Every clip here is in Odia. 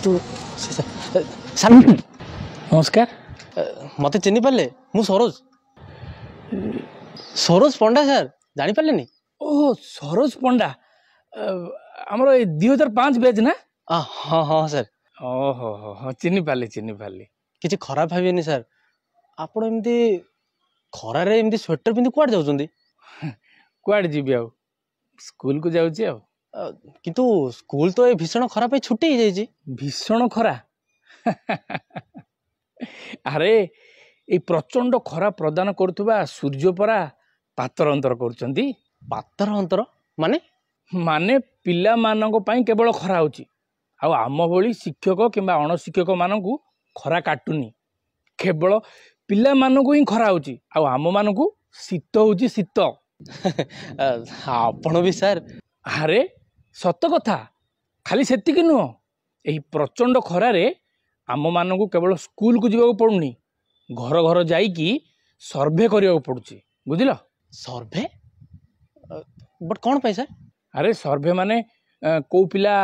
ତୁ ସାର୍ ନମସ୍କାର। ମୋତେ ଚିହ୍ନି ପାରିଲେ? ମୁଁ ସରୋଜ, ସରୋଜ ପଣ୍ଡା ସାର୍, ଜାଣିପାରିଲେନି? ଓହୋ, ସରୋଜ ପଣ୍ଡା, ଆମର ଏ 2005 ବ୍ୟାଚ୍ ନା? ହଁ ହଁ ସାର୍। ଓହୋ ହୋ ହୋ, ଚିହ୍ନି ପାରିଲି, ଚିହ୍ନି ପାରିଲି। କିଛି ଖରାପ ଭାବିବେନି ସାର୍, ଆପଣ ଏମିତି ଖରାରେ ଏମିତି ସ୍ୱେଟର ପିନ୍ଧି କୁଆଡ଼େ ଯାଉଛନ୍ତି? କୁଆଡ଼େ ଯିବି ଆଉ, ସ୍କୁଲକୁ ଯାଉଛି ଆଉ। କିନ୍ତୁ ସ୍କୁଲ ତ ଏ ଭୀଷଣ ଖରା ପାଇଁ ଛୁଟି ହେଇଯାଇଛି। ଭୀଷଣ ଖରା? ଆରେ, ଏଇ ପ୍ରଚଣ୍ଡ ଖରା ପ୍ରଦାନ କରୁଥିବା ସୂର୍ଯ୍ୟ ପରା ପାତର ଅନ୍ତର କରୁଛନ୍ତି। ପାତର ଅନ୍ତର ମାନେ? ମାନେ ପିଲାମାନଙ୍କ ପାଇଁ କେବଳ ଖରା ହେଉଛି, ଆଉ ଆମ ଭଳି ଶିକ୍ଷକ କିମ୍ବା ଅଣଶିକ୍ଷକମାନଙ୍କୁ ଖରା କାଟୁନି। କେବଳ ପିଲାମାନଙ୍କୁ ହିଁ ଖରା ହେଉଛି, ଆଉ ଆମମାନଙ୍କୁ ଶୀତ ହେଉଛି, ଶୀତ। ଆପଣ ବି ସାର୍। ଆରେ ସତ କଥା। ଖାଲି ସେତିକି ନୁହଁ, ଏହି ପ୍ରଚଣ୍ଡ ଖରାରେ ଆମମାନଙ୍କୁ କେବଳ ସ୍କୁଲକୁ ଯିବାକୁ ପଡ଼ୁନି, ଘର ଘର ଯାଇକି ସର୍ଭେ କରିବାକୁ ପଡ଼ୁଛି, ବୁଝିଲ? ସର୍ଭେ? ବଟ୍ କ'ଣ ପାଇଁ ସାର୍? ଆରେ ସର୍ଭେ ମାନେ କେଉଁ ପିଲା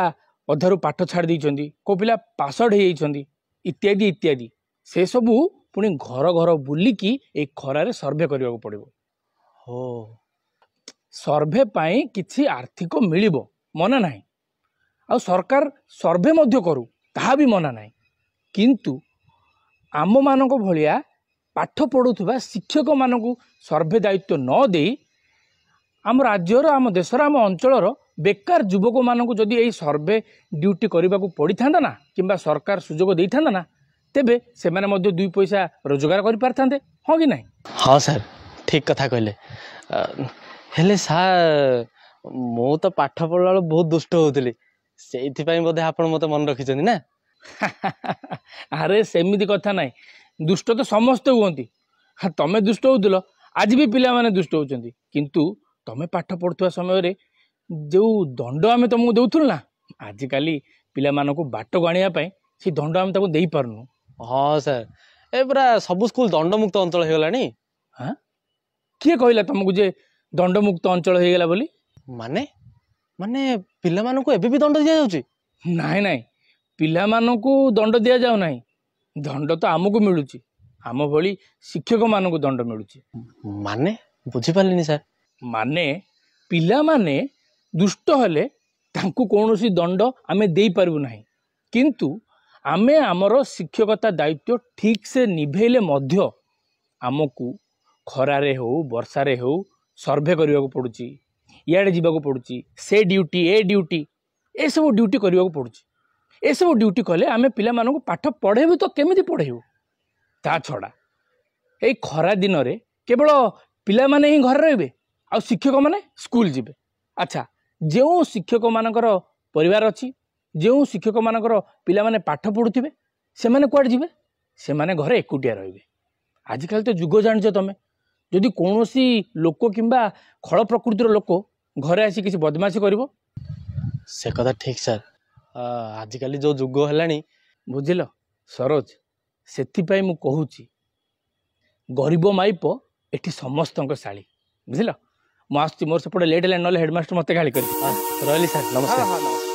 ଅଧାରୁ ପାଠ ଛାଡ଼ି ଦେଇଛନ୍ତି, କେଉଁ ପିଲା ପାସ୍ ଆଉଟ୍ ହେଇଯାଇଛନ୍ତି, ଇତ୍ୟାଦି ଇତ୍ୟାଦି। ସେସବୁ ପୁଣି ଘର ଘର ବୁଲିକି ଏଇ ଖରାରେ ସର୍ଭେ କରିବାକୁ ପଡ଼ିବ। ହୋ। ସର୍ଭେ ପାଇଁ କିଛି ଆର୍ଥିକ ମିଳିବ, ମନା ନାହିଁ, ଆଉ ସରକାର ସର୍ଭେ ମଧ୍ୟ କରୁ, ତାହା ବି ମନା ନାହିଁ। କିନ୍ତୁ ଆମମାନଙ୍କ ଭଳିଆ ପାଠ ପଢ଼ୁଥିବା ଶିକ୍ଷକମାନଙ୍କୁ ସର୍ଭେ ଦାୟିତ୍ୱ ନ ଦେଇ ଆମ ରାଜ୍ୟର, ଆମ ଦେଶର, ଆମ ଅଞ୍ଚଳର ବେକାର ଯୁବକମାନଙ୍କୁ ଯଦି ଏଇ ସର୍ଭେ ଡ୍ୟୁଟି କରିବାକୁ ପଡ଼ିଥାନ୍ତା ନା, କିମ୍ବା ସରକାର ସୁଯୋଗ ଦେଇଥାନ୍ତା ନା, ତେବେ ସେମାନେ ମଧ୍ୟ ଦୁଇ ପଇସା ରୋଜଗାର କରିପାରିଥାନ୍ତେ, ହଁ କି ନାହିଁ? ହଁ ସାର୍, ଠିକ୍ କଥା କହିଲେ। ହେଲେ ସାର୍, ମୁଁ ତ ପାଠ ପଢ଼ିଲା ବେଳକୁ ବହୁତ ଦୁଷ୍ଟ ହେଉଥିଲି, ସେଇଥିପାଇଁ ବୋଧେ ଆପଣ ମୋତେ ମନେ ରଖିଛନ୍ତି ନା? ଆରେ ସେମିତି କଥା ନାହିଁ, ଦୁଷ୍ଟ ତ ସମସ୍ତେ ହୁଅନ୍ତି। ତମେ ଦୁଷ୍ଟ ହେଉଥିଲ, ଆଜି ବି ପିଲାମାନେ ଦୁଷ୍ଟ ହେଉଛନ୍ତି। କିନ୍ତୁ ତମେ ପାଠ ପଢ଼ୁଥିବା ସମୟରେ ଯେଉଁ ଦଣ୍ଡ ଆମେ ତମକୁ ଦେଉଥିଲୁ ନା, ଆଜିକାଲି ପିଲାମାନଙ୍କୁ ବାଟକୁ ଆଣିବା ପାଇଁ ସେ ଦଣ୍ଡ ଆମେ ତାକୁ ଦେଇପାରୁନୁ। ହଁ ସାର୍, ଏ ପୁରା ସବୁ ସ୍କୁଲ ଦଣ୍ଡମୁକ୍ତ ଅଞ୍ଚଳ ହେଇଗଲାଣି। ହଁ, କିଏ କହିଲା ତମକୁ ଯେ ଦଣ୍ଡମୁକ୍ତ ଅଞ୍ଚଳ ହେଇଗଲା ବୋଲି? ମାନେ ମାନେ ପିଲାମାନଙ୍କୁ ଏବେ ବି ଦଣ୍ଡ ଦିଆଯାଉଛି? ନାଇଁ ନାଇଁ, ପିଲାମାନଙ୍କୁ ଦଣ୍ଡ ଦିଆଯାଉ ନାହିଁ, ଦଣ୍ଡ ତ ଆମକୁ ମିଳୁଛି, ଆମ ଭଳି ଶିକ୍ଷକମାନଙ୍କୁ ଦଣ୍ଡ ମିଳୁଛି। ମାନେ ବୁଝିପାରିଲିନି ସାର୍। ମାନେ ପିଲାମାନେ ଦୁଷ୍ଟ ହେଲେ ତାଙ୍କୁ କୌଣସି ଦଣ୍ଡ ଆମେ ଦେଇପାରିବୁ ନାହିଁ, କିନ୍ତୁ ଆମେ ଆମର ଶିକ୍ଷକତା ଦାୟିତ୍ୱ ଠିକ୍ସେ ନିଭେଇଲେ ମଧ୍ୟ ଆମକୁ ଖରାରେ ହେଉ ବର୍ଷାରେ ହେଉ ସର୍ଭେ କରିବାକୁ ପଡ଼ୁଛି, ଇଆଡ଼େ ଯିବାକୁ ପଡ଼ୁଛି, ସେ ଡ୍ୟୁଟି ଏ ଡ୍ୟୁଟି ଏସବୁ ଡ୍ୟୁଟି କରିବାକୁ ପଡ଼ୁଛି। ଏସବୁ ଡ୍ୟୁଟି କଲେ ଆମେ ପିଲାମାନଙ୍କୁ ପାଠ ପଢ଼େଇବୁ ତ କେମିତି ପଢ଼େଇବୁ? ତା ଛଡ଼ା ଏଇ ଖରା ଦିନରେ କେବଳ ପିଲାମାନେ ହିଁ ଘରେ ରହିବେ ଆଉ ଶିକ୍ଷକମାନେ ସ୍କୁଲ ଯିବେ। ଆଚ୍ଛା, ଯେଉଁ ଶିକ୍ଷକମାନଙ୍କର ପରିବାର ଅଛି, ଯେଉଁ ଶିକ୍ଷକମାନଙ୍କର ପିଲାମାନେ ପାଠ ପଢ଼ୁଥିବେ, ସେମାନେ କୁଆଡ଼େ ଯିବେ? ସେମାନେ ଘରେ ଏକୁଟିଆ ରହିବେ। ଆଜିକାଲି ତ ଯୁଗ ଜାଣିଛ ତମେ, ଯଦି କୌଣସି ଲୋକ କିମ୍ବା ଖଳ ପ୍ରକୃତିର ଲୋକ ଘରେ ଆସି କିଛି ବଦମାସି କରିବ। ସେ କଥା ଠିକ୍ ସାର୍, ଆଜିକାଲି ଯେଉଁ ଯୁଗ ହେଲାଣି। ବୁଝିଲ ସରୋଜ, ସେଥିପାଇଁ ମୁଁ କହୁଛି ଗରିବ ମାଇପ ଏଠି ସମସ୍ତଙ୍କ ଶାଳୀ, ବୁଝିଲ? ମୁଁ ଆସୁଛି, ମୋର ସେପଟେ ଲେଟ୍ ହେଲାଣି, ନହେଲେ ହେଡ଼ମାଷ୍ଟର ମୋତେ ଗାଳି କରିବେ। ରହିଲି ସାର୍, ନମସ୍କାର।